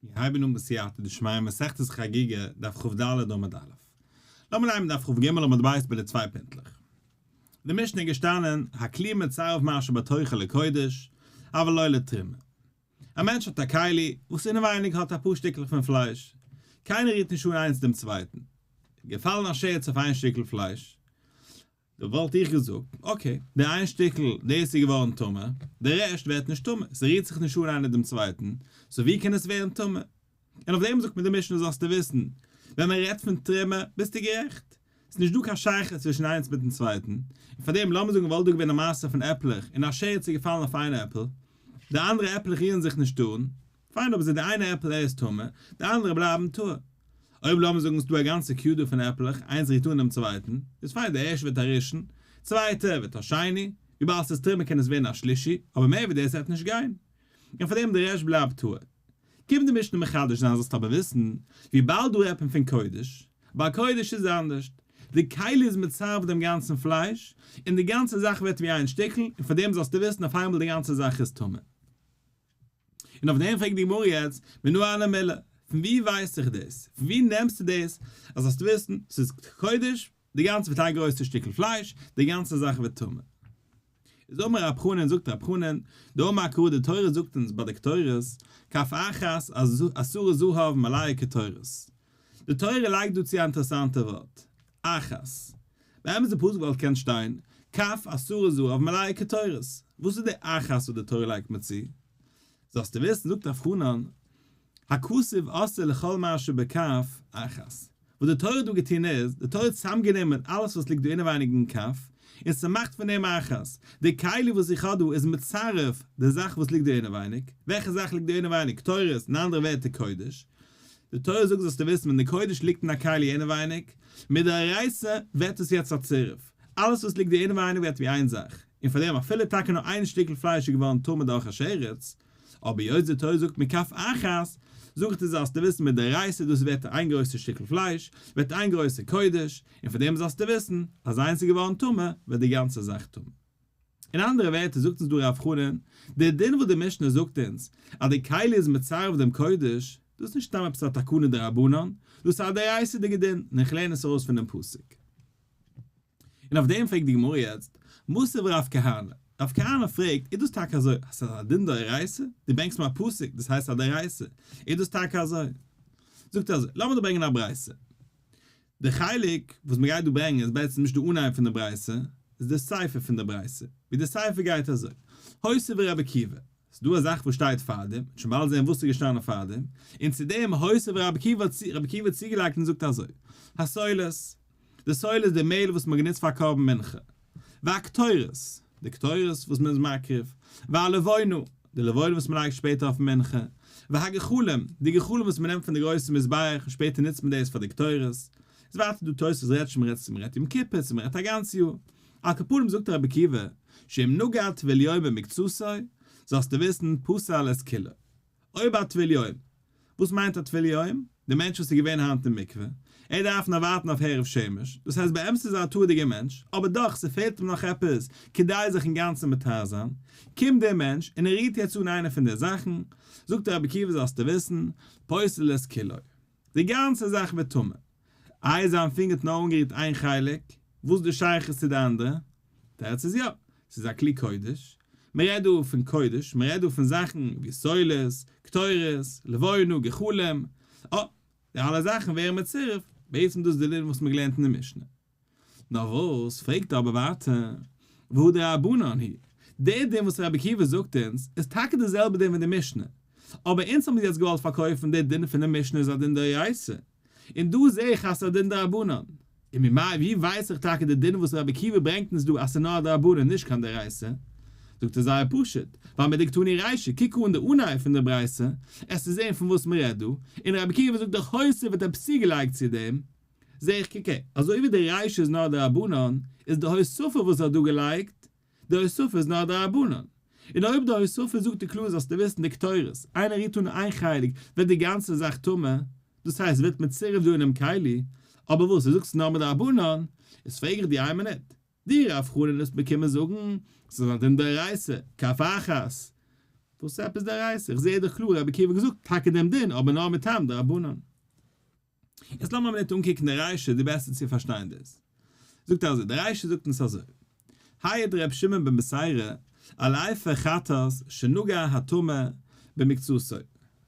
מיר הייבן אן בסייעתא דשמיא מסכת חגיגה, דף כ"ד עמוד א'. לאמיר ליינען דף כ"ג עמוד ב' ביי די צוויי פינטלעך. אין די משנה איז געשטאנען, הכלי מצרף מה שבתוכו לקודש, אבל לא לתרומה. א מענטש האט א כלי וואס אינעווייניג האט אפאר שטיקלעך פון פלייש, קיינער רירט נישט אן איינס דעם צווייטן. געפאלן א שרץ אויף איין שטיקל פלייש, דא וואלט איך געזאגט, okay, די איין שטיקל, דאס איז געווארן טמא, די רעשט ווערט נישט טמא, ס'רירט זיך נישט אן איינער דעם צווייטן, so ווי קען עס ווערן טמא? און אויף דעם זאגט מיר די משנה זאלסטו וויסן, ווען מען רעדט פון תרומה ביסטו גערעכט, ס'איז נישט דא קיין שייכות צווישן איינס מיטן צווייטן, און פאר דעם לאמיר זאגן וואלט דא געווען א מעשה פון עפלעך און א שרץ איז געפאלן אויף איין עפל, די אנדערע עפלעך רירן זיך נישט אן, פיין אבער זיי די איינע עפל ער איז טמא, די אנדערע בלייבן טהור. אויב לאמיר זאגן ס'דא א גאנצע queue דא פון עפלעך, איינס רירט אן דעם צווייטן, איז פיין די ערשטע ווערט א ראשון, צווייטע ווערט א שני, וויבאלד ס'איז תרומה קען עס ווערן א שלישי, אבער מער ווי דאס וועט נישט גיין. און פאר דעם די רעשט בלייבט טהור. קומט די משנה מחדש זיין זאלסט אבער וויסן, וויבאלד דא רעדט מען פון קודש, ביי קודש איז אנדערשט, די כלי איז מצרף דעם גאנצן פלייש, און די גאנצע זאך ווערט ווי איין שטיקל, און פאר דעם זאלסטו וויסן אויף איינמאל די גאנצע זאך איז טמא. און אויף דעם פרעגט די גמרא יעצט, מנא הני מילי, פון ווי ווייס איך דאס? פון ווי נעמסטו דאס אז זאלסט וויסן ס'איז קודש, די גאנצע ווערט איין גרויסע שטיקל פלייש, די גאנצע זאך ווערט טמא. איז אמר רב חנן, זאגט רב חנן, דאמר קרא די תורה זאגט אונז ביי די קטורת, כף אחת עשרה זהב מלאה קטורת. די תורה לייגט דא צו א אינטערעסאנטע ווארט, אחת. באמת די פסוק וואלט געקענט שטיין, כף עשרה זהב מלאה קטורת. וואס איז די אחת וואס די תורה לייגט מיר צו? זאלסטו וויסן, זאגט רב חנן, הכתוב עשה לכל מה שבכף אחת. וואס די תורה האט דא געטון איז, די תורה האט צוזאמגענומען אלעס וואס ליגט דא אינעווייניג אין כף, און ס'מאכט פון דעם אחת. די כלי וואס איך האב דא איז מצרף די זאך וואס ליגט דא אינעווייניג. וועלכע זאך ליגט דא אינעווייניג? קטורת, אין אנדערע ווערטער קודש. די תורה זאגט זאלסטו וויסן ווען די קודש ליגט אין א כלי אינעווייניג, מדאורייתא ווערט עס יעצט א צירוף, אלעס וואס ליגט דא אינעווייניג ווערט ווי איין זאך, און פאר דעם אפילו טאקע נאר איין שטיקל פלייש איז געווארן טמא דורך א שרץ, אבער היות די תורה זאגט מכף אחת, זאג איך דיר זאלסטו וויסן מדאורייתא דאס ווערט איין גרויסע שטיקל פלייש, ווערט איין גרויסע קודש, און פאר דעם זאלסטו וויסן אז איינס איז געווארן טמא ווערט די גאנצע זאך טמא. אין אנדערע ווערטער זאגט אונז דא רב חנן, דער דין וואס די משנה זאגט אונז, אז די כלי איז מצרף דעם קודש, דאס איז נישט סתם עפעס א תקנה דרבנן, דאס איז א דאורייתא'דיגע דין, און איך לערן עס ארויס פונעם פסוק. און אויף דעם פרעגט די גמרא יעצט, מתיב רב כהנא, רב כהנא פרעגט, איז דאס טאקע אזוי אז ס'איז א דין דאורייתא? דו ברענגסט מיר א פסוק, דאס הייסט א דאורייתא, איז דאס טאקע אזוי? זאגט ער אזוי, לאמיר דא ברענגען א ברייתא. די חלק וואס מען גייט דא ברענגען איז בעצם נישט די אנהייב פון די ברייתא, איז די סיפא פון די ברייתא, ווי די סיפא גייט אזוי, הוסיף רבי עקיבא, ס'איז דא א זאך וואס שטייט פארדעם, מ'וועט שוין באלד זען וואס איז געשטאנען פארדעם, און צו דעם הוסיף רבי עקיבא האט רבי עקיבא צוגעלייגט און זאגט אזוי, הסולת, די סולת איז די מעהל וואס מען האט גענוצט פאר קרבן מנחה, והקטורת, די קטורת וואס מען איז מקריב, והלבונה, די לבונה וואס מען לייגט שפעטער אויפן מנחה, והגחלים, די גחלים וואס מען נעמט פון די גרויסע מזבח און שפעטער נוצט מען דאס פאר די קטורת. איז ווייטער דא תוספות רעדט שוין מ'רעדט צו מ'רעדט יום כיפור צו מ'רעדט א גאנץ יאר. על כל פנים זאגט רבי עקיבא, שאם נגע טבול יום במקצתו, זאלסטו וויסן פסל את כולו. אויב א טבול יום. וואס מיינט א טבול יום? די מענטש וואס איז געווען היינט אין מקווה, ער דארף נאר ווארטן אויף הערב שמש, דאס הייסט באמת איז ער א טהור'דיגער מענטש, אבער דאך ס'פעלט אים נאך עפעס כדי זיך אינגאנצן מטהר זיין, קומט דער מענטש און ער רירט יעצט אן איינע פון די זאכן, זאגט רבי עקיבא זאלסטו וויסן, פוסל את כולו. די גאנצע זאך ווערט טמא. איי זיין פינגער האט נאר אנגערירט איין חלק, וואס איז די שייכות צו די אנדערע? תירוץ איז יא, ס'איז א כלי קודש, מען רעדט דא פון קודש, מען רעדט דא פון זאכן ווי סולת, קטורת, לבונה, גחלים, אה, די אלע זאכן ווערן מצורף, בעצם דאס איז די דין וואס מען געלערנט אין די משנה. נאר וואס, פרעגט ער אבער ווייטער, והא דרבנן היא, דער דין וואס רבי עקיבא זאגט אונז, איז טאקע די זעלבע דין ווי די משנה, אבער אונז האבן יעצט געוואלט פארקויפן דער דין פון די משנה איז א דין דאורייתא, און דא זעה איך אז ס'איז א דין דרבנן. און ממאי ווי ווייס איך טאקע די דין וואס רבי עקיבא ברענגט אונז דא אז ס'איז נאר א דרבנן נישט קיין דאורייתא? זאגט ער זייער פשוט, ווייל מדקתני רישא, קוק אן די אנהייב פון די ברייתא, עסטו זעהן פון וואס מ'רעדט דא, און רבי עקיבא זאגט דאך הוסיף האט עפעס צוגעלייגט צו דעם, זעה איך קוק אזוי ווי די רישא איז נאר דרבנן, איז די הוספה וואס ער האט דא געלייגט, די הוספה איז נאר דרבנן. און אויב די הוספה זאגט די קלאר זאלסטו וויסן די קטורת, איינער רירט אן איין חלק ווערט די גאנצע זאך טמא, דאס הייסט ווערט מצורף דא אינעם כלי, אבער וואס דו זאגסט נאר מדרבנן, איז פרעג איך דיר איין מינוט, דו רב חנן האסט מיר קומען זאגן ס'איז א דין דאורייתא, כף אחת. וואס עפעס דאורייתא? איך זעה דאך קלאר רבי עקיבא האט געזאגט טאקע דעם דין אבער נאר מטעם דרבנן. יעצט לאמיר א מינוט אנקוקן די רישא די בעסער צו פארשטיין דאס. זאגט ער אזוי, די רישא זאגט אונז אזוי, העיד ר' שמעון בן בתירא על אפר חטאת שנגע הטמא במקצתו,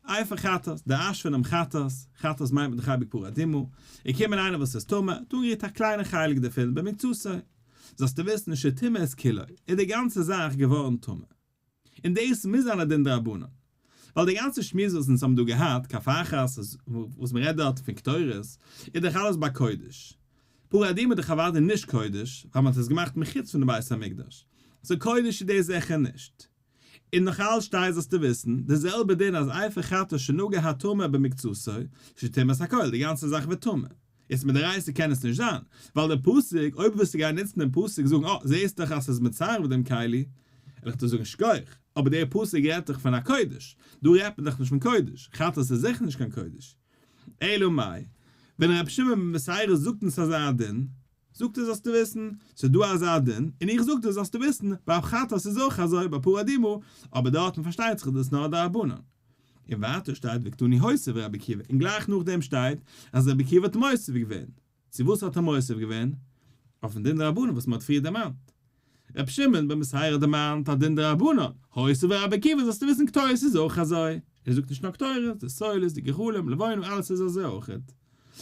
אפר חטאת, די אש פונעם חטאת, חטאת מיינט מען דאך אייביג פרה אדומה, איז געקומען איינער וואס איז טמא, האט אנגערירט א קליינע חלק דערפון במקצתו, זאלסטו וויסן שטימא את כולו, איז די גאנצע זאך געווארן טמא. און דאס מוז זיין א דין דרבנן. ווייל די גאנצע שמועס וואס אונז האבן דא געהאט, כף אחת, וואס מען רעדט דארט פון קטורת, איז דאך אלעס ביי קודש. פרה אדומה איז דאך אוודאי נישט קודש, ווייל מען האט עס געמאכט מחוץ פון די בית המקדש. so קודש איז דאס זיכער נישט. און נאך אלץ שטייט זאלסטו וויסן, די זעלבע דין אז אפר חטאת שנגע הטמא במקצתו, שטימא את הכל, די גאנצע זאך ווערט טמא. יעצט מדאורייתא קען עס נישט זיין, ווייל דער פסוק, אויב ווילסטו גיין נוצן דעם פסוק זאגן אה, זעסט דאך אז ס'איז מצרף דעם כלי, וועל איך דיר זאגן שכוח, אבער דער פסוק רעדט דאך פון א קודש, דא רעדט מען דאך נישט פון קודש, חטאת איז זיכער נישט קיין קודש. אלא מאי, ווען רבי שמעון בן בתירא זאגט אונז אזא דין, זאגט ער זאלסטו וויסן, ס'איז דא אזא דין, און איך זאג דיר זאלסטו וויסן, ביי חטאת איז אויך אזוי, ביי פרה אדומה, אבער דארטן פארשטייט זיך איז דאס נאר דרבנן. און ווייטער שטייט וקתני הוסיף רבי עקיבא, און גלייך נאכדעם שטייט אז רבי עקיבא האט מוסיף געווען. צו וואס האט ער מוסיף געווען? אויפן דין דרבנן וואס מען האט פריער דערמאנט. רבי שמעון בן בתירא האט דערמאנט א דין דרבנן, הוסיף רבי עקיבא זאלסטו וויסן קטורת איז אויך אזוי. ער זאגט נישט נאר קטורת, די סולת, די גחלים, לבונה, אלעס איז אזוי אויכעט.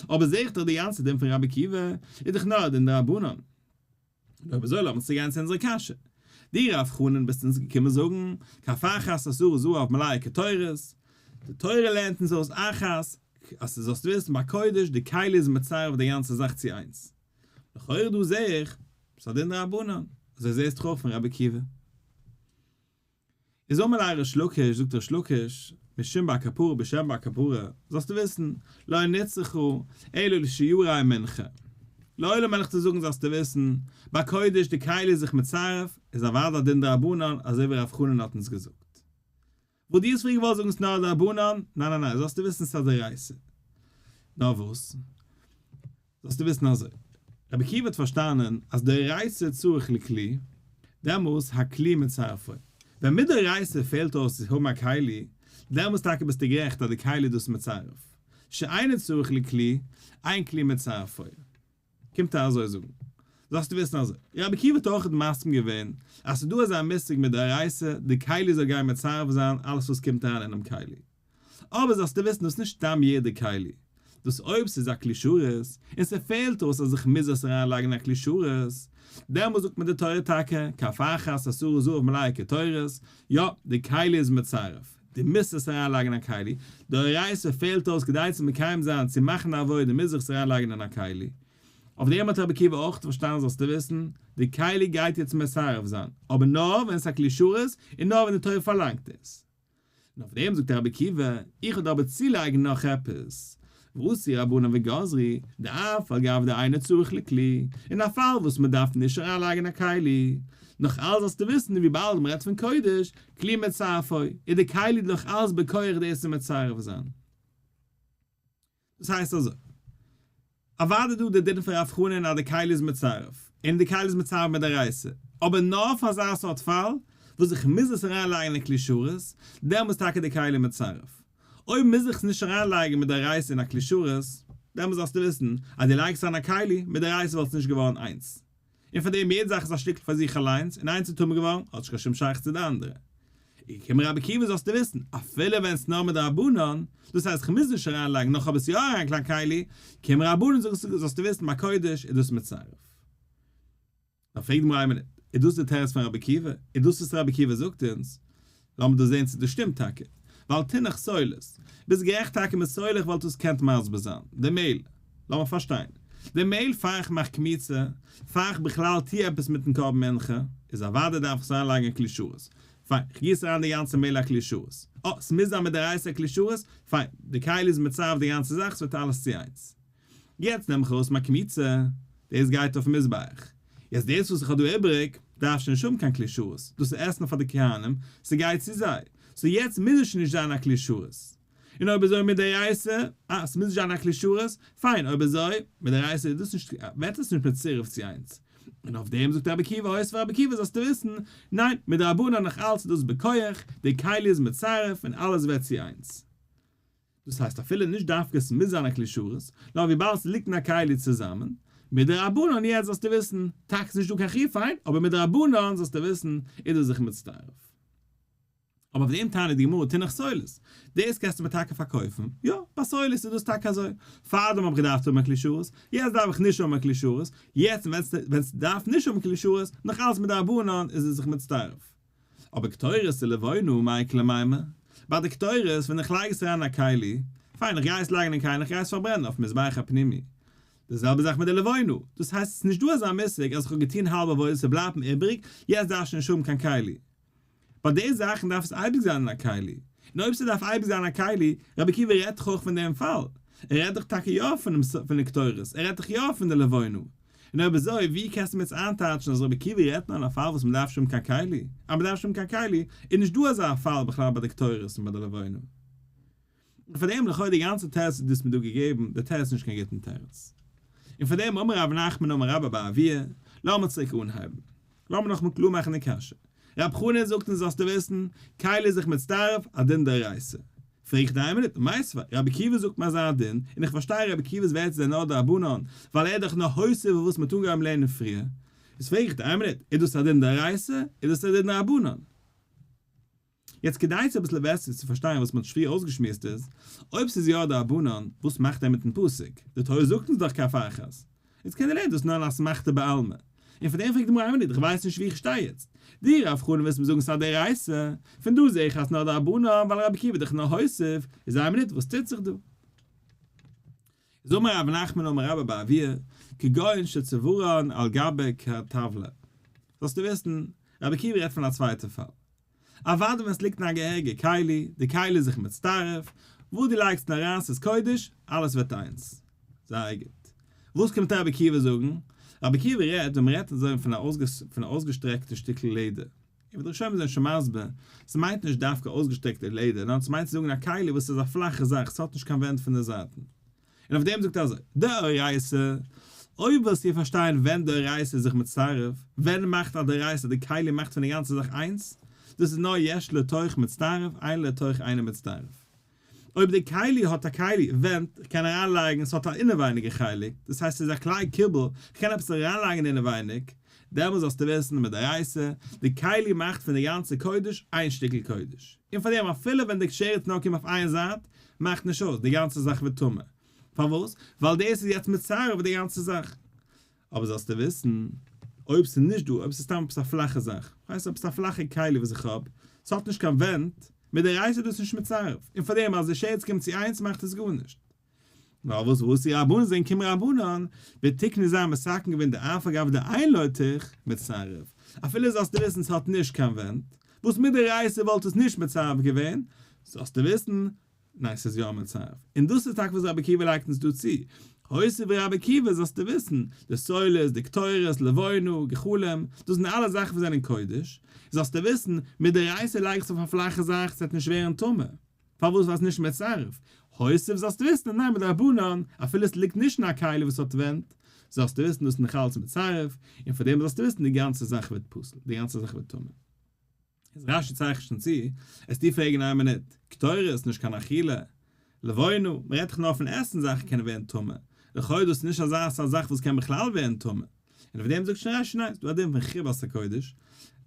אבער זעה איך דאך די גאנצע דין פון רבי עקיבא איז דאך נאר א דין דרבנן. און אויב אזוי לאמיר צוגיין צו אונזערע קשיא. דו רב חנן ביסט אונז געקומען זאגן, כף אחת עשרה זהב מלאה קטורת, די תורה לערנט אונז אויס אחת, אז דו זאלסט וויסן ביי קודש די כלי איז מצרף די גאנצע זאך צו איינס. לכאורה דא זעה איך, ס'איז א דין דרבנן, אזוי זעהסט דאך אויך פון רבי עקיבא. איז אמר ליה ריש לקיש, זאגט ריש לקיש, משום בר קפרא בשם בר קפרא, זאלסטו וויסן, לא נצרכה אלא לשיירי מנחה. לעולם וועל איך דיר זאגן זאלסטו וויסן, ביי קודש די כלי איז זיך מצרף, איז אוודאי א דין דרבנן אזוי ווי רב חנן האט אונז געזאגט. וואס דו האסט פריער געוואלט זאגן ס'נאר א דרבנן, ניין ניין ניין, זאלסטו וויסן ס'איז א דאורייתא. נאר וואס? זאלסטו וויסן אזוי, רבי עקיבא האט פארשטאנען אז דאורייתא צריך לכלי, דעמאלס הכלי מצרפו. ווען מדאורייתא פעלט אויס צו האבן א כלי, דעמאלס טאקע ביסטו גערעכט אז די כלי איז דאס מצרף. שאינו צריך לכלי, אין כלי מצרפו. קומט ער אזוי זאגן. זאלסטו וויסן אזוי, רבי עקיבא האט אויך מסכים געווען אז ס'איז דא אזא מושג מדאורייתא, די כלי זאל גיין מצרף זיין אלעס וואס קומט אריין אינעם כלי. אבער זאלסטו וויסן דאס איז נישט סתם יעדע כלי, דאס אויב ס'איז א כלי שרת, און ס'פעלט אויס אז איך מוז עס אריין לייגן אין א כלי שרת, דעמאלס זאגט מיר די תורה טאקע, כף אחת עשרה זהב מלאה קטורת, יא, די כלי איז מצרף, דו מוזט עס אריין לייגן אין א כלי, דאורייתא פעלט אויס כדי צו מקיים זיין צו מאכן א עבודה מוז איך עס אריין לייגן אין א כלי. אויף דעם האט רבי עקיבא אויך פארשטאנען זאלסטו וויסן, די כלי גייט יעצט מצרף זיין, אבער נאר ווען ס'איז א כלי שרת, און נאר ווען די תורה פארלאנגט עס. און אויף דעם זאגט רבי עקיבא, איך וועל אבער צולייגן נאך עפעס, ואתו רבנן וגזרו, דאף על גב דאינו צריך לכלי, אין א פאל וואס מען דארף נישט אריינלייגן א כלי, נאך אלס זאלסטו וויסן וויבאלד מען רעדט פון קודש, כלי מצרפו, איז די כלי נאך אלס בכח דאס צו מצרף זיין. דאס הייסט אזוי, אוודאי דא די דין פון רב חנן אז די כלי איז מצרף, און די כלי איז מצרף מדאורייתא, אבער נאר פאר אזא סארט פאל וואס איך מוז עס אריין לייגן אין כלי שרת, דעמאלס טאקע די כלי מצרף. אויב מוז איך עס נישט אריין לייגן מדאורייתא אין א כלי שרת, דעמאלס זאלסטו וויסן אז דו לייגסט אריין א כלי, מדאורייתא וואלט עס נישט געווארן איינס. און פאר דעם יעדע זאך איז א שטיקל פאר זיך אליינס, און איינס איז טמא געווארן, האט נישט קיין שום שייכות צו די אנדערע. איז געקומען רבי עקיבא זאלסטו וויסן, אפילו ווען ס'נאר מדרבנן, דאס הייסט כ'מוז נישט אריינלייגן נאר כ'האב עס יא אריינגעלייגט כלי, קומען רבנן זאגן זאלסטו וויסן ביי קודש איז דאס מצרף. נאר פרעגט די גמרא איין מינוט, איז דאס די תירוץ פון רבי עקיבא? איז דאס וואס רבי עקיבא זאגט אונז? לאמיר דא זען צו דאס שטימט טאקע. ווייל תינח סולת. ביסט גערעכט טאקע מיט סולת איך וואלט דאס געקענט מסביר זיין. די מעהל. לאמיר פארשטיין. די מעהל פאר איך מאך קמיצה, פאר איך בכלל טוה עפעס מיטן קרבן מנחה, איז אוודאי דארף איך עס אריינלייגן אין כלי שרת. פיין, איך גיס אריין די גאנצע מעהל א כלי שרת. אה, ס'מוז זיין מדאורייתא א כלי שרת? פיין, די כלי איז מצרף די גאנצע זאך, ס'ווערט אלעס צו איינס. יעצט נעם איך ארויס מיין קמיצה, דאס גייט אויפן מזבח. יעצט דאס וואס איך האב דא איבעריג, דארף שוין נישט האבן קיין כלי שרת, דאס איז עסן פאר די כהנים, ס'גייט צו זיי. so יעצט מוז עס שוין נישט זיין א כלי שרת. און אויב אזוי מדאורייתא, אה, ס'מוז נישט זיין א כלי שרת, פיין, אויב אזוי, מדאורייתא איז דאס נישט, ווערט עס נישט מצורף צו איינס. און אויף דעם זאגט רבי עקיבא הוסיף רבי עקיבא זאלסטו וויסן, ניין, מדרבנן נאך אלץ איז דאס בכח, די כלי איז מצרף און אלעס ווערט צו איינס. דאס הייסט אפילו נישט דווקא עס מוז זיין א כלי שרת, נאר וויבאלד ס'ליגט אין א כלי צוזאמען, מדרבנן יעצט זאלסטו וויסן, טאקע ס'נישט דא קיין חיוב פיין, אבער מדרבנן זאלסטו וויסן איז דאס זיך מצטרף. אבער אויף דעם טענה'ט די גמרא תינח סולת, דאס קענסטו מיר טאקע פארקויפן, יא, ביי סולת איז דאס טאקע אזוי, פארדעם האב איך געדארפט האבן א כלי שרת, יעצט דארף איך נישט האבן א כלי שרת, יעצט ווען ס'דארף נישט האבן כלי שרת, נאך אלץ מדרבנן איז עס זיך מצטרף. אבער קטורת ולבונה מאי איכא למימר, ביי די קטורת ווען איך לייג עס אריין אין א כלי, פיין איך גיי עס לייגן אין כלי און איך גיי עס פארברענען אויפן מזבח הפנימי, די זעלבע זאך מיט די לבונה, דאס הייסט עס איז נישט דא אזא מושג אז איך האב געטון האלב עבודה ס'בלייבט מיר איבריג, יעצט דארף שוין נישט האבן קיין כלי. ביי די זאכן דארף עס אייביג זיין אין א כלי, און אויב ס'דארף אייביג זיין א כלי, רבי עקיבא רעדט דאך אויך פון דעם פאל, ער רעדט דאך טאקע יא פון די קטורת, ער רעדט דאך יא פון די לבונה, און אויב אזוי ווי קענסטו מיר יעצט איינטייטשן אז רבי עקיבא רעדט נאר אין א פאל וואס מ'דארף נישט האבן קיין כלי? אז מ'דארף נישט האבן קיין כלי, איז נישט דא אזא פאל בכלל ביי די קטורת און ביי די לבונה. און פאר דעם לכאו' די גאנצע תירוץ וואס דו האסט מיר דא געגעבן, די תירוץ איז נישט קיין גוטן תירוץ. און פאר דעם אמר רב נחמן אמר רבה בר אבויה, לאמיר צוריק אנהייבן. לאמיר נאכאמאל קלאר מאכן די קשיא. רב חנן זאגט אונז זאלסטו וויסן, כלי איז זיך מצטרף, א דין דאורייתא. פרעג איך דיין מינוט, מיתיבי, רבי עקיבא זאגט מיר אזא דין, און איך פארשטיי רבי עקיבא'ס ווערטער זענען נאר דרבנן, ווייל ער איז דאך נאר הוסיף אויף וואס מ'האט אנגעהויבן לערנען פריער. איז פרעג איך דיין מינוט, איז דאס א דין דאורייתא, איז דאס א דין דרבנן? יעצט כדי צו אביסל בעסער צו פארשטיין וואס מ'האט פריער אויסגעשמועסט איז, אויב ס'איז יא דרבנן, וואס מאכט ער מיטן פסוק? די תורה זאגט אונז דאך כף אחת. איז קען ער לערנען דאס נאר אן אסמכתא בעלמא. און פון דעם פרעגט די גמרא איין מינוט איך ווייס נישט וואו איך שטיי יעצט. דו רב חנן ווילסט מיר זאגן ס'איז א דאורייתא? פון דא זעה איך אז ס'נאר דרבנן ווייל רבי עקיבא איז דאך נאר הוסיף, איז איין מינוט וואס טוט זיך דא? איז אמר רב נחמן אמר רבה בר אבויה, כגון שצווארן על גבי כטבלא. זאלסטו וויסן, רבי עקיבא רעדט פון א צווייטע פאל. אוודאי ווען עס ליגט אין א געהעריגע כלי, די כלי איז זיך מצטרף, וואס דו לייגסט אריין ס'איז קודש, אלעס ווערט איינס. זייער גוט. וואס קומט רבי עקיבא זאגן? רבי עקיבא רעדט ווען מ'רעדט אזוי פון א אויסגעשטרעקטע שטיקל לעדער. און ווי די ראשונים זענען שוין מסביר, ס'מיינט נישט דווקא אויסגעשטרעקטע לעדער, נאר ס'מיינט צו זאגן א כלי וואס איז א פלאכע זאך, ס'האט נישט קיין ווענט פון די זייטן. און אויף דעם זאגט ער אזוי, דאורייתא, אויב ווילסטו פארשטיין ווען דאורייתא איז זיך מצטרף, ווען מאכט א דאורייתא די כלי מאכט פון די גאנצע זאך איינס, דאס איז נאר יש לו תוך מצטרף, אין לו תוך אינו מצטרף. אויב די כלי האט א כלי ווענט, איך קען אריינלייגן, ס'האט א אינעווייניגע חלק, דאס הייסט ס'איז א כלי קיבול, איך קען עפעס אריינלייגן אינעווייניג, דעמאלס זאלסטו וויסן מדאורייתא, די כלי מאכט פון די גאנצע קודש איין שטיקל קודש. און פאר דעם אפילו ווען די שרץ נאר קומט אויף איין זייט, מאכט נישט אויס, די גאנצע זאך ווערט טמא. פארוואס? ווייל דאס איז יעצט מצרף די גאנצע זאך. אבער זאלסטו וויסן, אויב ס'איז נישט דא, אויב ס'איז סתם עפעס א פלאכע זאך, כ'ווייס עפעס א פלאכע כלי וואס איך האב, ס'האט נישט קיין ווענט, מדאורייתא איז דאס נישט מצרף, און פאר דעם אז די שרץ קומט צו איינס מאכט עס גארנישט. נאר וואס וואס די רבנן זענען קום רבנן, ותיקנו זיי האבן מתקן געווען דאף על גב דאין לו תוך מצרף, אפילו זאלסטו וויסן ס'האט נישט קיין ווענט, וואס מדאורייתא וואלט עס נישט מצרף געווען, זאלסטו וויסן, ניין ס'איז יא מצרף, און דאס איז טאקע וואס רבי עקיבא לייגט אונז דא צו, הוסיף רבי עקיבא זאלסטו וויסן, די סולת, די קטורת, לבונה, גחלים, דאס זענען אלע זאכן וואס זענען קודש, זאלסטו וויסן, מדאורייתא לייגסט אויף א פלאכע זאך, ס'וועט נישט ווערן טמא. פארוואס ווייל ס'איז נישט מצרף? הוסיף זאלסטו וויסן ניין מדרבנן, אפילו עס ליגט נישט אין א כלי וואס האט ווענט, זאלסטו וויסן דאס איז נאך אלץ מצרף, און פאר דעם זאלסטו וויסן די גאנצע זאך ווערט פסול, די גאנצע זאך ווערט טמא. איז רש"י צייכנט שוין צו, עסטו פרעגן איין מינוט, קטורת איז נישט קיין אכילה, לבונה, מען רעדט דאך נאר פון עסן זאכן קענען ווערן טמא, לכאו' דאס איז נישט אזא סארט זאך וואס קען בכלל ווערן טמא. און אויף דעם זאגט שוין רש"י ניין, ס'דא א דין פון חיבת הקודש,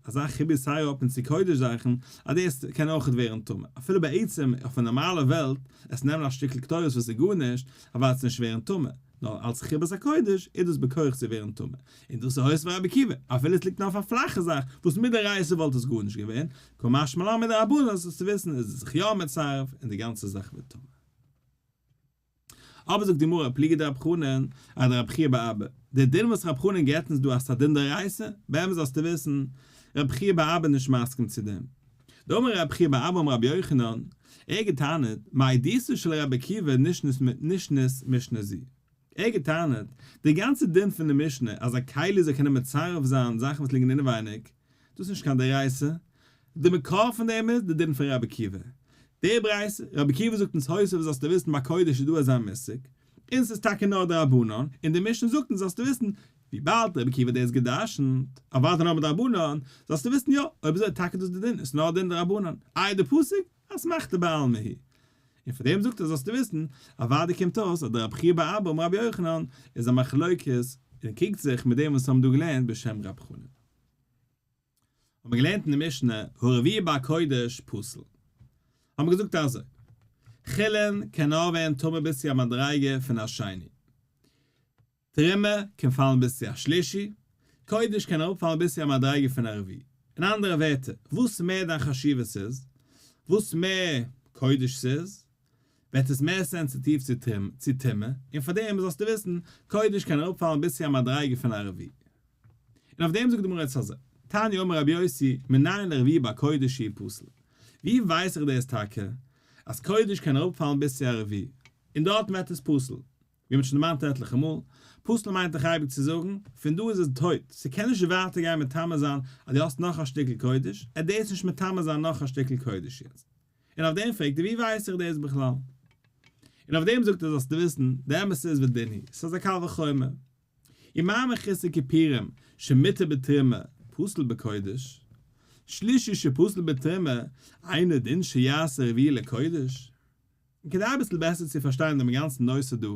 אזא חיבה סיי אויף און צו קודש זאכן, אז דאס קען אויכעט ווערן טמא, אפילו בעצם אויף א נארמאלע וועלט, עס נעמען א שטיקל קטורת וואס איז גארנישט, אוודאי עס נישט ווערן טמא, נאר אלס חיבת הקודש איז דאס בכח צו ווערן טמא, און דאס איז הוסיף רבי עקיבא, אפילו עס ליגט נאר אויף א פלאכע זאך, וואס מדאורייתא וואלט עס גארנישט געווען, קא משמע לן מדרבנן זאלסטו וויסן איז עס זיך יא מצרף און די גאנצע זאך ווערט טמא. אבער זאגט די גמרא פליגא דרב חנן אדרב חייא בר אבא, די דין וואס רב חנן געבט אונז דא אז ס'איז א דין דאורייתא, באמת זאלסטו וויסן, רב חייא בר אבא איז נישט מסכים צו דעם. דאמר רב חייא בר אבא אמר רבי יוחנן, ער האט געטענה'ט, מעדותו של רבי עקיבא נשנית משנה זו. ער האט געטענה'ט, די גאנצע דין פון די משנה אז א כלי זאל קענען מצרף זיין זאכן וואס ליגן אינעווייניג, דאס איז נישט קיין דאורייתא, די מקור פון דעם איז די דין פון רבי עקיבא. די ברייתא, רבי עקיבא זאגט אונז הוסיף זאלסטו וויסן ביי קודש איז דא אזא מושג, און ס'איז טאקע נאר דרבנן, און די משנה זאגט אונז זאלסטו וויסן. וויבאלד רבי עקיבא האט דאס גע'דרש'נט, אוודאי נאר מדרבנן, זאלסטו וויסן יא, אויב אזוי איז טאקע דאס די דין, איז נאר דין דרבנן, איי די פסוק? אסמכתא בעלמא היא. און פון דעם זאגט ער זאלסטו וויסן, אוודאי קומט אויס אז דער רב חייא בר אבא אמר רבי יוחנן איז א מחלוקת און קריגט זיך מיט דעם וואס האבן דא געלערנט בשם רב חנן. האט מען געלערנט אין די משנה הרביעי בקודש פסול. האט מען געזאגט אזוי, חולין קען נאר ווערן טמא ביז צו א מדריגה פון א שני. תרומה קען פאלן ביז צו א שלישי, קודש קען אראפפאלן ביז צו א מדריגה פון א רביעי. אין אנדערע ווערטער, וואס מער דיין חשיבות איז, וואס מער קודש ס'איז, ווערט עס מער סענסיטיוו צו טומאה, און פאר דעם זאלסטו וויסן, קודש קען אראפפאלן ביז צו א מדריגה פון א רביעי. און אויף דעם זאגט די גמרא יעצט אזוי, תניא אמר רבי יוסי, מנין לרביעי בקודש שהוא פסול? ווי ווייס איך דאס טאקע, אז קודש קען אראפפאלן ביז צו א רביעי, און דארטן ווערט עס פסול? ווי מ'האט שוין דערמאנט עטליכע מאל, פסול מיינט דאך אייביג צו זאגן, פון דא איז עס טויט, ס'קען נישט ווייטער גיין מטמא זיין אז דו האסט נאך א שטיקל קודש, עט דאס נישט מטמא זיין נאך א שטיקל קודש יעצט. און אויף דעם פרעגט ער ווי ווייס איך דאס בכלל? און אויף דעם זאגט ער זאלסטו וויסן, די אמת איז ודין הוא, ס'איז א קל וחומר. ומה מחוסר כיפורים שמותר בתרומה פסול בקודש, שלישי שפסול בתרומה אינו דין שיעשה רביעי לקודש. און כדי אביסל בעסער צו פארשטיין דעם גאנצן נושא דא,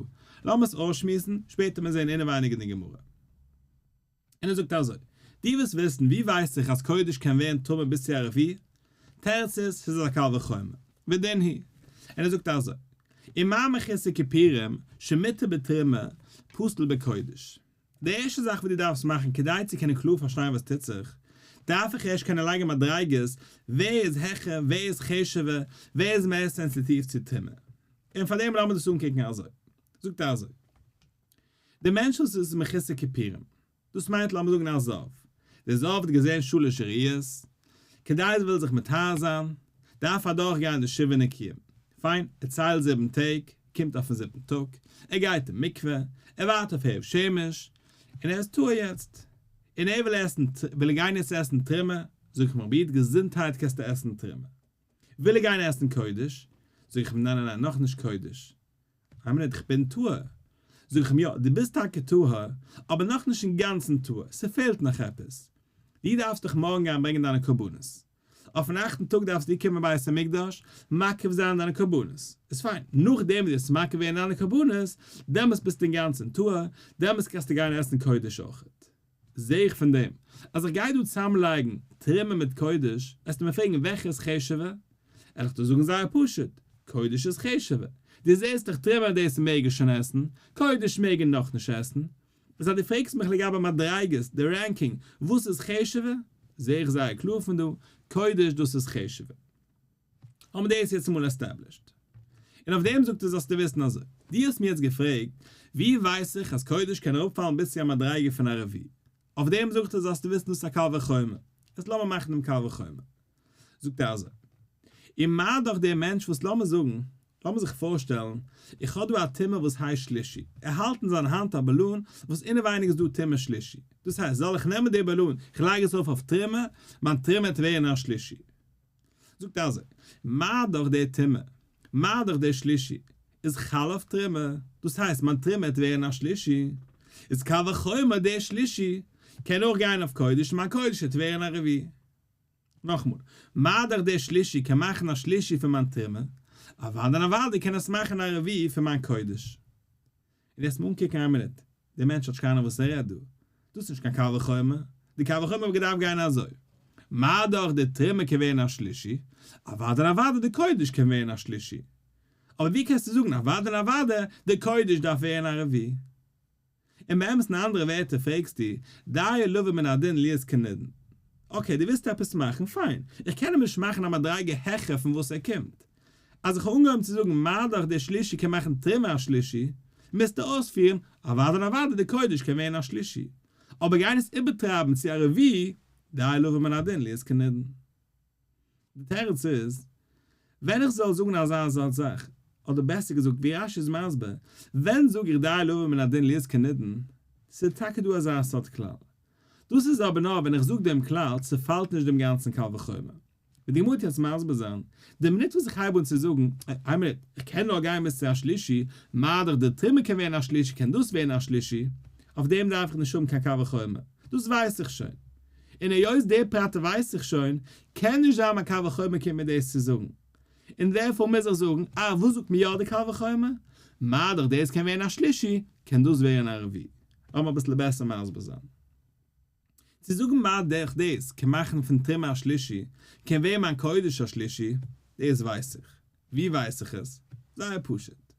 לאמיר עס אויסשמועסן, שפעטער מיר זעהן אינעווייניג אין די גמרא. און ער זאגט אזוי, דו ווילסט וויסן ווי ווייס איך אז קודש קען ווערן טמא ביז צו א רביעי? תירוץ איז, ס'איז א קל וחומר, ודין הוא. און ער זאגט אזוי, ומה מחוסר כיפורים שמותר בתרומה פסול בקודש. די ערשטע זאך וואס דו דארפסט מאכן כדי צו קענען קלאר פארשטיין וואס טוט זיך, דארף איך ערשט קענען לייגן מדריגות, ווער איז העכער, ווער איז חשוב'ער, ווער איז מער סענסיטיוו צו טומאה. און פאר דעם לאמיר דאס אנקוקן אזוי. זאגט ער אזוי. דער מענטש וואס איז מחוסר כיפורים, דאס מיינט לאמיר זאגן א זב, דער זב האט געזען שלש ראיות, כדי ער וויל זיך מטהר זיין, דארף ער אדורך גיין די שבעה נקיים, פיין, ער ציילט זיבן טעג, קומט אויפן זיבטן טאג, ער גייט אין מקווה, ער ווארט אויף הערב שמש, און ער איז טהור יעצט, און ער וויל עסן, וויל ער גיין יעצט עסן תרומה, זאג איך אים רבי איד געזונטהייט קענסטו עסן תרומה, וויל ער גיין עסן קודש, זאג איך אים ניין ניין ניין נאכנישט קודש, איין מינוט איך בין טהור. זאג איך אים יא דו ביסט טאקע טהור, אבער נאכנישט אינגאנצן טהור, ס'פעלט נאך עפעס. דו דארפסט דאך מארגן גיין ברענגען דיינע קרבנות. אויפן אכטן טאג דארפסטו קומען בית המקדש מקריב זיין דיינע קרבנות. איז פיין, נאכדעם וואס דו וועסט מקריב ווערן דיינע קרבנות, דעמאלטס ביסטו אינגאנצן טהור, דעמאלטס קענסטו גיין עסן קודש אויכעט. זע איך פון דעם אז איך גיי דא צוזאמלייגן תרומה מיט קודש, וועסטו מיר פרעגן וועלכע איז חשוב'ער? וועל איך דיר זאגן זייער פשוט, קודש איז חשוב'ער. דו זעסט דאך תרומה דאס מעג ער שוין עסן, קודש מעג ער נאכנישט עסן. איז אז דו פרעגסט מיך לגבי מדריגות, די ranking, וואס איז חשוב'ער, זע איך זייער קלאר פון דא, קודש דאס איז חשוב'ער. האבן מיר דאס יעצט אמאל established. און אויף דעם זאגט ער זאלסטו וויסן אזוי, דו האסט מיר יעצט געפרעגט ווי ווייס איך אז קודש קען אראפפאלן ביז צו א מדריגה פון א רביעי, אויף דעם זאגט ער זאלסטו וויסן דאס איז א קל וחומר, יעצט לאמיר מאכן דעם קל וחומר. זאגט ער אזוי, און מה דאך דער מענטש וואס לאמיר זאגן, לאמיר זיך פארשטעלן, איך האב דא א טומאה וואס הייסט שלישי, ער האלט אין זיין האנט א באלון וואס אינעווייניג איז דא טומאה שלישי, דאס הייסט זאל איך נעמען די באלון, איך לייג עס ארויף אויף תרומה, מיין תרומה וועט ווערן א שלישי. זאגט ער אזוי, מה דאך דער טומאה, מה דאך דער שלישי, איז חל אויף תרומה, דאס הייסט מיין תרומה וועט ווערן א שלישי, איז קל וחומר דער שלישי קען אויך גיין אויף קודש און מיין קודש וועט ווערן א רביעי. נאכמאל, מה דאך דער שלישי קען מאכן א שלישי פון מיין תרומה, אוודאי און אוודאי קען עס מאכן א רביעי פון מיין קודש. און יעצט אנקוקן איין מינוט, דער מענטש האט נישט קיין אנונג וואס ער רעדט דא, דאס איז נישט קיין קל וחומר, די קל וחומר וואלט געדארפט גיין אזוי, מה דאך די תרומה קען ווערן א שלישי, אוודאי און אוודאי די קודש קען ווערן א שלישי, אבער ווי קענסטו זאגן אוודאי און אוודאי די קודש דארף ווערן א רביעי? און באמת אין אנדערע ווערטער פרעגסטו, דיו לבא מן הדין להיות כנידון. okay, דו ווילסט עפעס מאכן, פיין, איך קען אים נישט מאכן א מדריגה העכער פון וואס ער קומט. אז איך האב אנגעהויבן צו זאגן מה דאך דער שלישי קען מאכן תרומה א שלישי, מוזטו אויספירן, אוודאי און אוודאי די קודש קען ווערן א שלישי. אבער גיין עס איבערטרייבן צו א רביעי, דיו לבא מן הדין להיות כנידון. די תירוץ איז, ווען איך זאל זאגן אזא סארט זאך, אדער בעסער געזאגט ווי רש"י איז מסביר, ווען זאג איך דיו לבא מן הדין להיות כנידון, ס'איז טאקע דא אזא סארט כלל. דאס איז אבער נאר ווען איך זאג דעם כלל צעפאלט נישט דעם גאנצן קל וחומר. וועט די גמרא יעצט מסביר זיין, די מינוט וואס איך הייב אן צו זאגן, איין מינוט, איך קען נאר גיין ביז צו א שלישי, מה דאך די תרומה קען ווערן א שלישי קען דאס ווערן א שלישי. אויף דעם דארף איך נישט האבן קיין קל וחומר, דאס ווייס איך שוין. און היות די פרט ווייס איך שוין, קען נישט זיין מיין קל וחומר קומט מיר דאס צו זאגן. און דערפאר מוז איך זאגן, אה, וואס זאגט מיר יא די קל וחומר? מה דאך דאס קען ווערן א שלישי, קען דאס ווערן א רביעי. לאמיר אביסל בעסער מסביר זיין. צו זאגן מה דאך דאס קען מאכן פון תרומה א שלישי, קען ווערן מיין קודש א שלישי, דאס ווייס איך. ווי ווייס איך עס? זייער פשוט.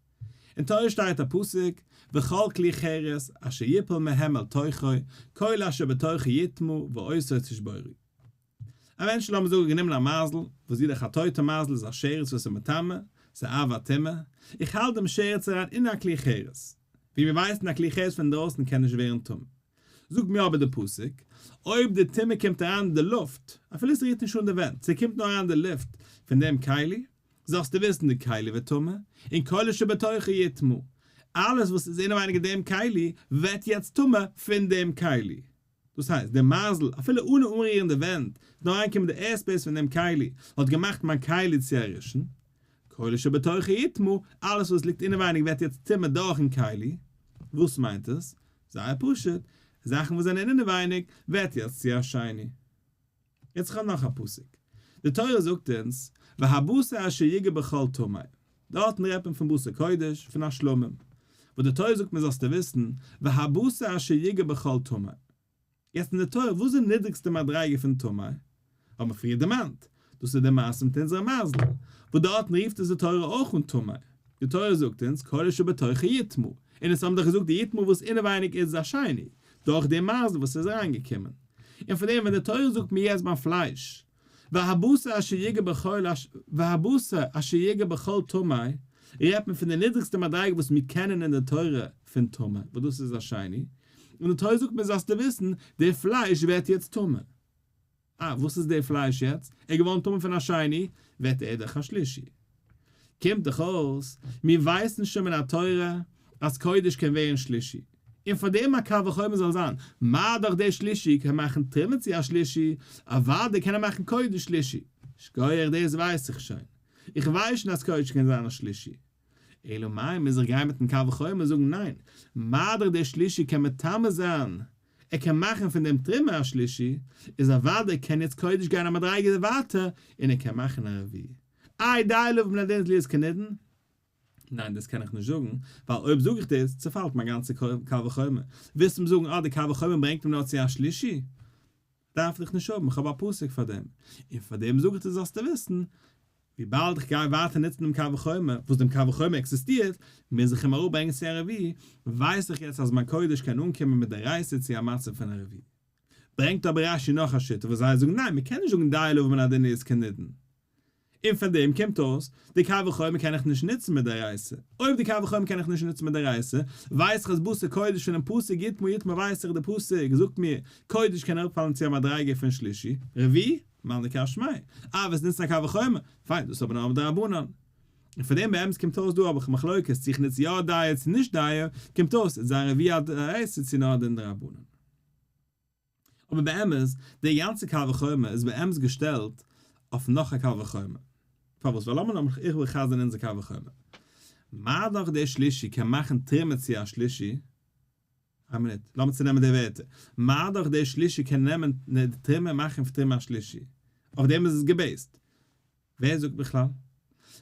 אין תורה שטייט א פסוק, וכל כלי חרס אשר יפול מהם אל תוכו, כל אשר בתוכו יטמא ואותו תשבורו. א מענטש לאמיר זאגן האט גענומען א מייזל, וואס איז דאך א טויטע מייזל איז א שרץ וואס איז מטמא, ס'איז אב הטומאה, איך האלט דעם שרץ אריין אין א כלי חרס. ווי מיר ווייסן א כלי חרס פון אינדרויסן קען נישט ווערן טמא. זאגט מיר אבער די פסוק, אויב די טומאה קומט אריין אין די לופט, אפילו עס רירט נישט אן די ווענט, ס'קומט נאר אריין אין די לופט פון דעם כלי, זאלסטו וויסן די כלי ווערט טמא, און כל אשר בתוכו יטמא, אלעס וואס איז אינעווייניג אין דעם כלי ווערט יעצט טמא פון דעם כלי. דאס הייסט, דער מייזל, אפילו אנע אנרירן די ווענט, נאר אריינקומען די air space פון דעם כלי, האט געמאכט מיין כלי צו א ראשון. כל אשר בתוכו יטמא, אלעס וואס ליגט אינעווייניג ווערט יעצט טמא דורכן כלי. וואס מיינט עס? זייער פשוט, זאכן וואס זענען אינעווייניג ווערט יעצט צו א שני. יעצט איך האב נאך א פסוק. די תורה זאגט אונז, והבשר אשר יגע בכל טמא. דארטן רעדט מען פון בשר קודש, פון א שלמים. וואס די תורה זאגט מיר זאלסטו וויסן, והבשר אשר יגע בכל טמא. יעצט אין די תורה, וואס איז די נידריגסטע מדריגה פון טמא? האבן מיר פריער דערמאנט. דאס איז די מעשה מיט אונזערע מייזל. וואס דארטן רופט עס די תורה אויך אן טמא. די תורה זאגט אונז, כל אשר בתוכו יטמא. און עס האבן דאך געזאגט די יטמא וואס אינעווייניג איז א שני. דורך דעם מייזל וואס איז אריינגעקומען. און פאר דעם ווען די תורה זאגט מיר יעצט ביים פלייש, והבשר אשר יגע בכל והבשר אשר יגע בכל טמא, רעדט מען פון די נידריגסטע מדריגה וואס מיר קענען אין די תורה פון טמא, וואס דאס איז א שני, און די תורה זאגט מיר זאלסטו וויסן, די פלייש ווערט יעצט טמא. אה, וואס איז די פלייש יעצט? ער איז געווארן טמא פון א שני, ווערט ער דאך א שלישי. קומט דאך אויס, מיר ווייסן שוין מן התורה אז קודש קען ווערן שלישי, און פאר דעם א קל וחומר זאל זיין, מה דאך דער שלישי קען מאכן תרומה צו א שלישי, אוודאי קען ער מאכן קודש שלישי. שכוח דאס ווייס איך שוין. איך ווייס שוין אז קודש קען זיין א שלישי. אלא מאי מוז איך גיין מיטן קל וחומר זאגן ניין, מה דאך דער שלישי קען מטמא זיין, ער קען מאכן פון דעם תרומה א שלישי, איז אוודאי קען יעצט קודש גיין א מדריגה ווייטער און ער קען מאכן א רביעי. איי דיי לבא מן הדין להיות כנידון? ניין דאס קען איך נישט זאגן, ווייל אויב זאג איך דאס צעפאלט מיין גאנצע קל וחומר. ווילסט אים זאגן אה די קל וחומר ברענגט אים נאר צו א שלישי? דארף איך נישט האבן, איך האב א פסוק פאר דעם, און פאר דעם זאג איך דיר זאלסטו וויסן, וויבאלד איך גיי ווייטער נוצן דעם קל וחומר, וואס דעם קל וחומר עקזיסטירט, מוז איך אים אראפברענגען צו א רביעי, ווייס איך יעצט אז מיין קודש קען אנקומען מדאורייתא צו א מצב פון א רביעי. ברענגט אבער רש"י נאך א שיטה וואס זיי זאגן ניין, מ'קען נישט זאגן דיו לבא מן הדין להיות כנידון. און פון דעם קומט אויס, די קל וחומר קען איך נישט נוצן מדאורייתא. אויב די קל וחומר קען איך נישט נוצן מדאורייתא, ווייס איך אז בשר קודש פונעם פסוק יטמא יטמא ווייס איך די פסוק זאגט מיר קודש קען אראפפאלן צו א מדריגה פון שלישי, רביעי, מאן דכר שמיה. אה וועסט נוצן א קל וחומר? פיין דאס איז אבער נאר מדרבנן. און פון דעם באמת קומט אויס דא האב איך מחלוקת צו איך נוץ יא דיו צו נישט דיו, קומט אויס איז זיין רביעי א דאורייתא צו נאר דין דרבנן. אבער באמת, דער גאנצער קל וחומר איז באמת געשטעלט אויף נאך א קל וחומר. פארוואס? ווייל לאמיר נאר איך וויל חזר'ן אונזער קל וחומר. מה דאך דער שלישי קען מאכן תרומה צו א שלישי, איין מינוט, לאמיר צונעמען די ווערטער. מה דאך דער שלישי קען נעמען די תרומה און מאכן פון תרומה א שלישי. אויף דעם איז עס גע base ט. ווער זאגט בכלל?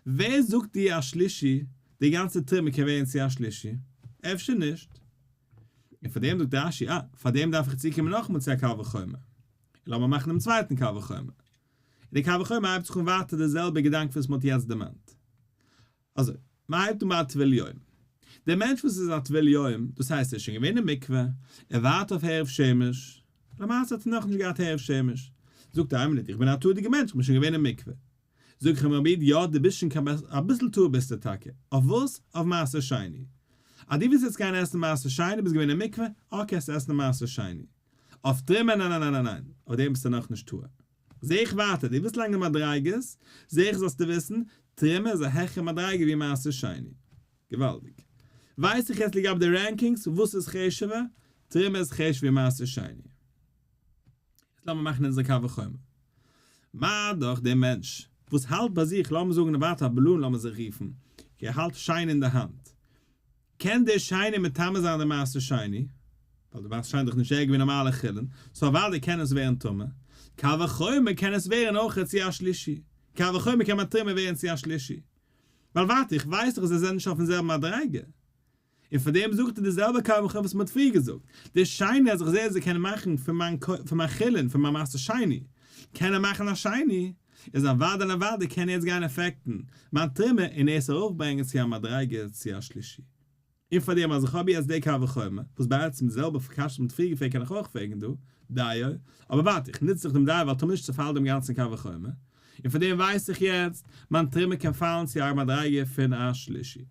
ווער זאגט דיר א שלישי, די גאנצע תרומה קען ווערן צו א שלישי? אפשר נישט. און פאר דעם זאגט רש"י, אה, פאר דעם דארף איך צוקומען נאכאמאל צו א קל וחומר. און לאמיר מאכן דעם צווייטן קל וחומר. און די קל וחומר הייבט זיך אן ווייטער די זעלבע געדאנק וואס מ'האט יעצט דערמאנט. אזוי, מ'הייבט אן ביי א טבול יום. דער מענטש וואס איז א טבול יום, דאס הייסט ער איז שוין געווען אין מקווה, ער ווארט אויף הערב שמש, למעשה האט ער נאכנישט געהאט הערב שמש. זאגט ער, איין מינוט, איך בין א טהור'דיגער מענטש, איך בין שוין געווען אין מקווה. זאג איך אים, רבי איד, יא, דו ביסט שוין קיין אביסל טהור ביסטו טאקע. אויף וואס? אויף מעשר שני. אז דו ווילסט יעצט גיין עסן מעשר שני, ביסט געווען אין מקווה, okay קענסטו עסן מעשר שני. אויף תרומה, ניין ניין ניין ניין ניין, אויף דעם ביסטו נאכנישט טהור. זע איך ווייטער, דו ווילסט לייגן די מדריגות, זע איך זאלסטו וויסן, תרומה איז א העכערע מדריגה ווי מעשר שני. געוואלדיג. ווייס איך יעצט לגבי די rankings, וואס איז חשוב'ער? תרומה איז חשוב'ער ווי מעשר שני. יעצט לאמיר מאכן אונזער קל וחומר. מה דאך דער מענטש וואס האלט ביי זיך, לאמיר זאגן ווייטער א balloon לאמיר זיך רופן, ער האלט שני אין די האנט, קען דער שני מטמא זיין די מעשר שני? ווייל די מעשר שני איז דאך נישט ערגער ווי נארמאלע חולין, סאו אוודאי קען עס ווערן טמא, קל וחומר קען עס ווערן אויך צו א שלישי, קל וחומר קען מיין תרומה ווערן צו א שלישי. ווייל ווארט, איך ווייס דאך אז זיי זענען נישט אויפן זעלבן מדריגה. און פאר דעם זאגט ער די זעלבע קל וחומר וואס מען האט פריער געזאגט, די שני אז איך זע אז זיי קענען מאכן פון מיין פון מיין חולין, פון מיין מעשר שני, קען ער מאכן א שני, איז אוודאי און אוודאי קען ער יעצט גיין עפעקטן מיין תרומה און עס ארויפברענגען צו א מדריגה צו א שלישי. און פאר דעם אז איך האב יעצט די קל וחומר, וואס בעצם די זעלבע קשיא וואס מ'האט פריער געפרעגט קען איך אויך פרעגן דא, דיו, אבער ווארט, איך נוץ דאך דעם דיו ווייל טאמער נישט צעפאלט דעם גאנצן קל וחומר, און פאר דעם ווייס איך יעצט, מיין תרומה קען פאלן צו א מדריגה פון א שלישי.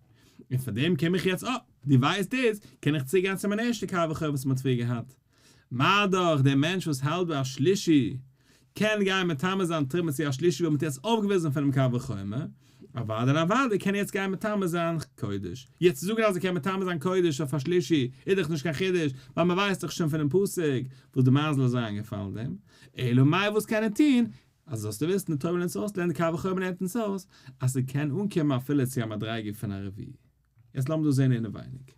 און פאר דעם קום איך יעצט, אה, דו ווייסט דאס, קען איך צוגיין צו מיין ערשטע קל וחומר וואס מ'האט פריער געהאט. מה דאך דער מענטש וואס האלט ביי א שלישי קען גיין מטמא זיין תרומה צו א שלישי ווי מ'האט יעצט אויפגעוויזן פונעם קל וחומר, אוודאי און אוודאי קען ער יעצט גיין מטמא זיין קודש. יעצט צו זאגן אז ער קען מטמא זיין קודש אויף א שלישי איז דאך נישט קיין חידוש, ווייל מ'ווייסט דאך שוין פונעם פסוק וואס די מזל איז אריינגעפאלן דעם, אלא מאי וואס קען ער טון? אז זאלסטו וויסן די תורה לערנט אונז אויס, לערנט די קל וחומר לערנט אונז אויס, אז ס'קען אנקומען אפילו צו א מדריגה פון א רביעי. יעצט לאמיר דאס זען אינעווייניג.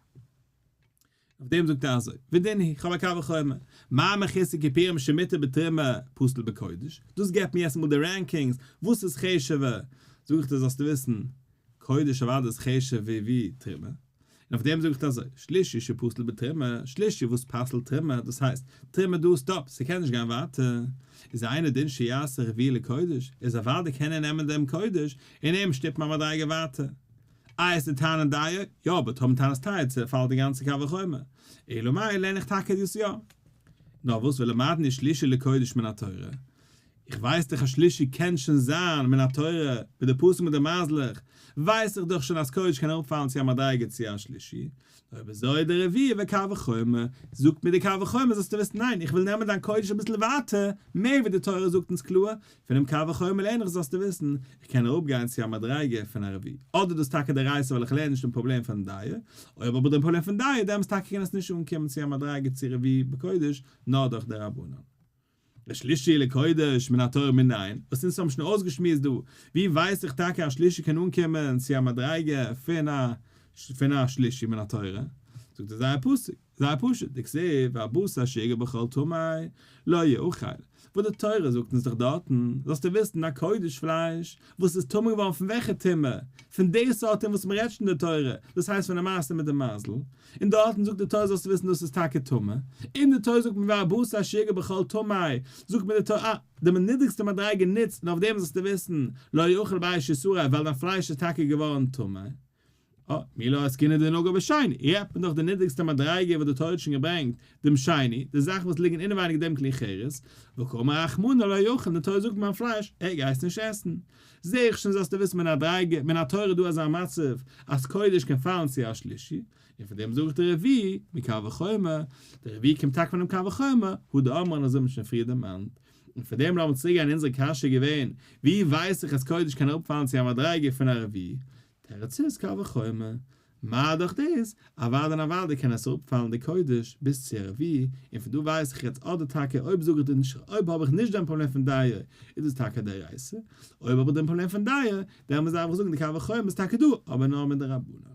אויף דעם זאגט ער אזוי, ודין הוא, כ'האב א קל וחומר, מה מחוסר כיפורים שמותר בתרומה פסול בקודש, דאס געבט מיר יעצט אמאל די rankings, וואס איז חשוב'ער, זאג איך דיר זאלסטו וויסן, קודש אוודאי איז חשוב'ער ווי תרומה, און אויף דעם זאג איך דיר אזוי, שלישי שפסול בתרומה, שלישי וואס פסל'ט תרומה, דאס הייסט, תרומה דא stop, ס'קען נישט גיין ווייטער, איז אינו דין שיעשה רביעי לקודש, איז אוודאי קען ער נעמען דעם קודש און אים שטופן א מדריגה ווייטער. איי עס איז טענה דיו? יא, אבער טאמער טענת טיי צעפאלט די גאנצע קל וחומר. אלא מאי לערן איך טאקע דאס יא. נאר וואס ולמדנו שלישי לקודש מן התורה? איך ווייס דאך אז שלישי קען שוין זיין מן התורה, מיט די פסוק מיט די מייזלעך, ווייס איך דאך שוין אז קודש קען אראפפאלן צו א מדריגה צו א שלישי. אויב אזוי די רביעי וקל וחומר, זאגט מיר די קל וחומר זאלסטו וויסן ניין איך וויל נעמען דיין קודש אביסל ווייטער, מער ווי די תורה זאגט אונז קלאר, פונעם קל וחומר לערן איך זאלסטו וויסן, איך קען אראפגיין צו א מדריגה פון א רביעי, אדער דאס טאקע דאורייתא ווייל איך לערן נישט דעם פראבלעם פון דיו, אויב האב איך דעם פראבלעם פון דיו דעמאלס טאקע קען עס נישט אנקומען צו א מדריגה צו רביעי בקודש נאר דורך דרבנן. ושלישי לקודש מן התורה מנין, וואס אונז האבן שוין אויסגעשמועסט דא, ווי ווייס איך טאקע אז שלישי קען אנקומען צו א מדריגה פון א פון א שלישי מן התורה? זאגט ער זייער פסוק, זייער פשוט, דכתיב והבשר אשר יגע בכל טמא לא יאכל, וואס די תורה זאגט אונז דאך דארטן, זאלסטו וויסן א קודש פלייש וואס איז טמא געווארן פון וועלכע טומאה? פון די סארט טומאה וואס מען רעדט שוין אין די תורה, דאס הייסט פון די מעשה מיט די מייזל, און דארטן זאגט די תורה זאלסטו וויסן דאס איז טאקע טמא, און די תורה זאגט מיר והבשר אשר יגע בכל טמא, זאגט מיר די תורה אה, די נידריגסטע מדריגה נוצט, און אויף דעם זאלסטו וויסן, לא יאכל באש ישרף, ווייל דיין פלייש איז טאקע געווארן טמא. אה, מי לא עסקינן דנגע בשני, רעדט מען דאך די נידריגסטע מדריגה וואס די תורה האט שוין געברענגט, דעם שני, די זאכן וואס ליגן אינעווייניג דעם כלי חרס, וקאמר רחמנא לא יאכל, און די תורה זאגט מיין פלייש, ער גייסט נישט עסן. זע איך שוין זאלסטו וויסן מן הדריגה, מן התורה איז דא אזא מצב אז קודש קען פאלן צו א שלישי, און פון דעם זאג איך די רביעי, מקל וחומר, די רביעי קומט טאקע פונעם קל וחומר, הא דאמרן אזוי האט מען שוין פריער דערמאנט. און פון דעם לאמיר צוריק גיין אונזער קשיא איז געווען, ווי ווייס איך אז קודש קען אראפפאלן צו א מדריגה פון א רביעי? תירוץ איז קל וחומר. מה דאך דאס, אוודאי און אוודאי קען עס אראפפאלן די קודש ביז צו א רביעי, און פון דא ווייס איך יעצט אדער טאקע אויב זאג איך דיר נישט אויב האב איך נישט דעם פראבלעם פון דיו איז דאס טאקע דאורייתא, אויב האב איך דעם פראבלעם פון דיו דעמאלס דארף איך זאגן די קל וחומר איז טאקע דא אבער נאר מדרבנן.